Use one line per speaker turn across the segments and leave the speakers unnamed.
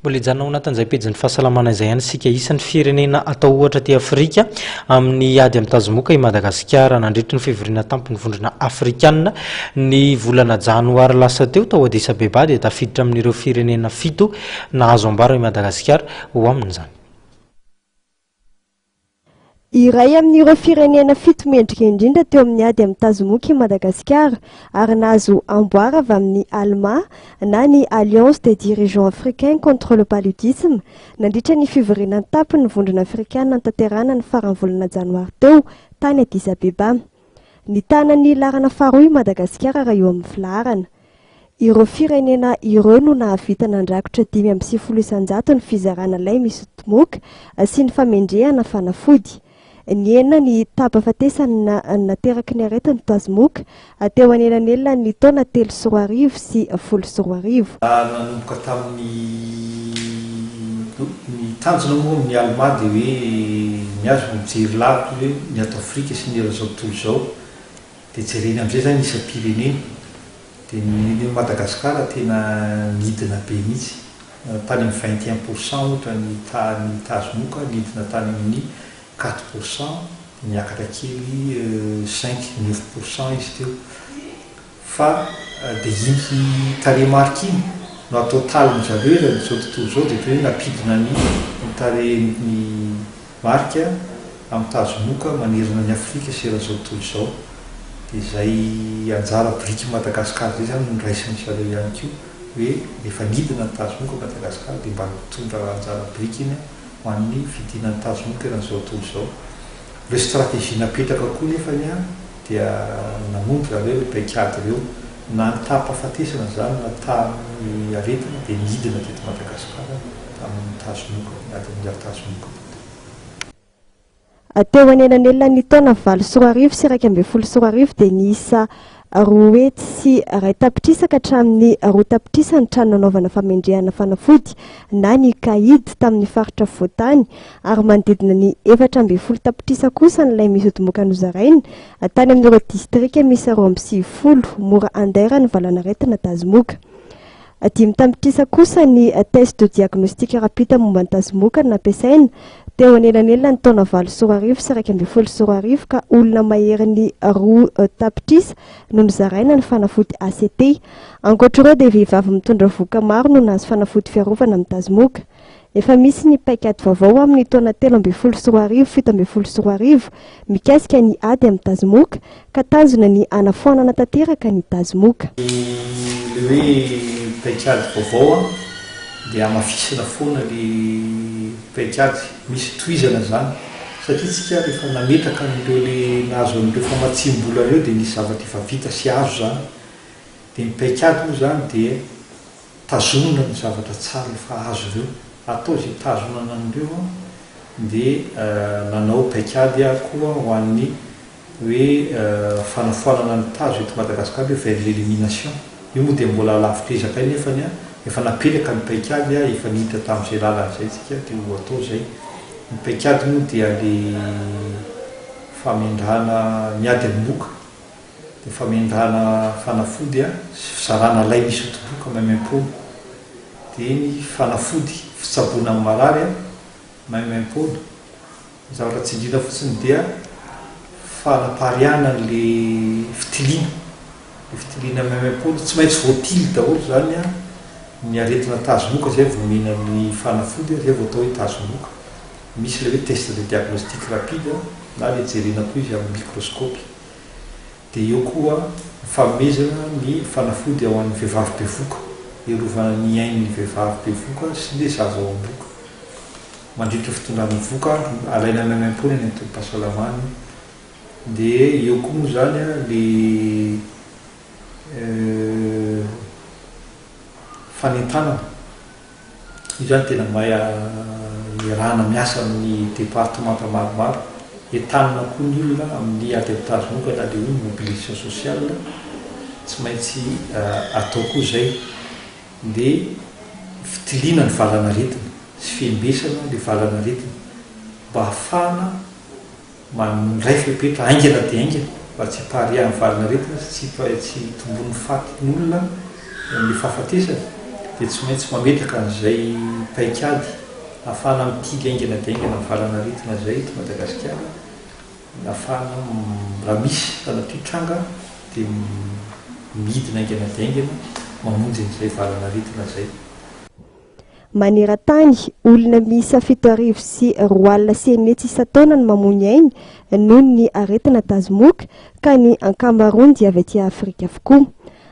Mbola hijanona ao anatin'izay pejin'ny fahasalamana izay ihany isika. Isan'ny firenena atao ohatra aty Afrika amin'ny ady amin'ny tazomoka i Madagasikara. Nandritry ny fivoriana tampon'ny vondrona afrikanina ny volana janoary lasa teo tao Addis Abeba dia tafiditra amin'ireo firenena fito nahazo ambara i Madagasikara ho amin'izany.
Iray amin'ireo firenena fito mendrika indrindra teo amin'ny ady amin'ny tazomoka i Madagasikara ary nahazo amboara avy amin'ny ALMA na ny Alliance des dirigeants africains contre le paludisme nandritra ny fivoriana an-tampon'ny Vondrona Afrikana notanterahina ny faran'ny volana janoary teo tany Addis Abeba. Nitana ny laharana faharoa i Madagasikara raha eo amin'ny filaharana. Ireo firenena ireo no nahavita nandrakotra 95% ny fizarana lay misy tomoka sy ny famendrehana fanafody. Nihena ny taham-pahafatesana nateraky ny aretin'ny tazomoka teo anelanelan'ny taona 2003 sy 2010.
Nanomboka tamin'ny ny tanjona moa amin'ny Alma dia hoe ny azy vao mijery lavitra hoe ny ato Afrika sy ny eran'izao tontolo izao Dia jerena amin'izay izany ny isam-pirenena. Dia ny ny Madagascar tena nidina be mihitsy. Tany amin'ny 21 pour cent ohatra ny tahan'ny tazomoka, nidina tany amin'ny 4 pour cent, dia niakatra kely cinq, 9 pour cent izy teo. Fa dia iny tarehimarika iny no atao talon-dry zareo eran'izao tontolo izao dia ohatran'ny hoe nampidina ny tarehin'ny Marika amin'ny tazomoka manerana an'i Afrika sy eran'izao tontolo izao. Dia izay anjara birikin'i Madagasikara izay izany no noraisin-dry zareo ihany koa hoe rehefa nidina ny tazomoka Madagasikara dia mba nitondra anjara biriky iny ho an'ny fidinan'ny tazomoka eran'izao tontolo izao. Ireo stratégie napetraka koa nefany dia nanompo zareo ireo paikady ireo. Na ny taham-pahafatesana izany na tahan'ny aretina dia nidina teto Madagasikara tamin'ny tazomoka, ny ady amin'ny tazomoka teto.
Teo anelanelan'ny taona 2008 sy 2011 dia niisa 201 tapitrisa ka hatramin'ny 2 tapitrisa ny trano nanaovana famendrehana fanafody na ny CAID tamin'ny faritra afovoantany ary manodidina ny 14 tapitrisa kosa ny lay misy odimoka nozaraina tany amin'ireo distrika misy 92 mora andaira ny valanaretina tazomoka. 5 tapitrisa kosa ny test de diagnostic rapide momba ny tazomoka nampiasaina teo anelanelan'ny taona 2008 sy 2011 ka olona maherin'ny 2 tapitrisa no nozaraina ny fanafody ACT. Ankoatra ireo dia vehivavy mitondra vohoka maro no nahazo fanafody fiarovana amin'ny tazomoka. Efa misy ny paikady vaovao amin'ny taona 2013 2017 mikasika ny ady amin'ny tazomoka ka tanjona ny hanafoanana tanteraka ny tazomoka.
Le hoe paikady vaovao a dia hamafisina foana le paikady misy tohizana zany satria tsika rehefa nametraka an'ireo le nahazo an'ireo famatsiam-bola ireo dia nisy zavatra efa vita sy azo zany dia ny paikady moa zany dia tazomina ny zavatra tsara efa azo ireo, atao izay hitazonana an'ireo an, dia nanao paikady aho koa ho an'ny hoe fanafoanana ny tazo eto Madagasikara hoe vers l'élimination, io moa dia mbola lavitra ezaka io nefany an, efa napetraka ny paikady an, efa niditra tamin'izay lalana izay tsika dia ho atao izay, ny paikady moa dia le famendrana miady amin'ny moka. Dia famendrahana fanafody sy fizarana lay misy hotoboka maimaimpoana. Dia ny fanafody fitsaboana ny marary maimaimpoana. Ny zavatra tsindriana fotsiny dia fanapariahana an'le fitiliana. Le fitiliana maimaimpoana, tsy maintsy voatily daholo izany ny aretina tazomoka izay vao omena ny fanafody, izay vao atao hoe tazomoka. Misy ilay hoe test de diagnostic rapide na ilay jerena koa izy amin'ny microscope. Dia eo koa ny fanomezana ny fanafody ao an'ny vehivavy bevoka, hiarovana ny ain'ny vehivavy bevoka sy ny zaza ao am-bohoka. Mandritra ny fitondrana vohoka, alaina maimaimpoana eny amin'ny tobim-pahasalamana io. Dia eo koa moa izany ilay fanentanana. Io izany tena mahay iarahana miasa amin'ny departemanta maromaro. Entanina koa ny olona amin'ny ady amin'ny tazomoka na dia hoe ny mobilisation sociale tsy maintsy atao koa izay. Dia fitiliana ny valan'aretina sy fiembesana ilay valan'aretina mba hahafahana Mandray fepetra haingana dia haingana mba tsy hipariahan'ny valin'aretina sy tsy tsy hitombon'ny fatin'olona ny fahafatesana. dia tsy maintsy mametraka an'izay paikady ahafahana mitily haingana dia haingana ny valanaretina izay eto Madagasikara, ahafahana raha misy sanatria tranga dia midina haingana dia haingana mamonjy an'izay valanaretina izay.
Maneran-tany, olona miisa 2700 isan-taona no mamoy ny ainy noho ny aretina tazomoka, ka ny ankamaroany dia avy aty Afrika avokoa.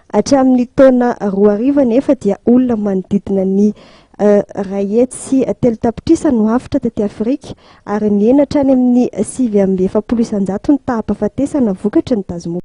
Hatramin'ny taona 2000 anefa dia olona manodidina ny 103 tapitrisa no avotra taty Afrika ary nihena hatrany amin'ny 49% ny taham-pahafatesana vokatry ny tazomoka.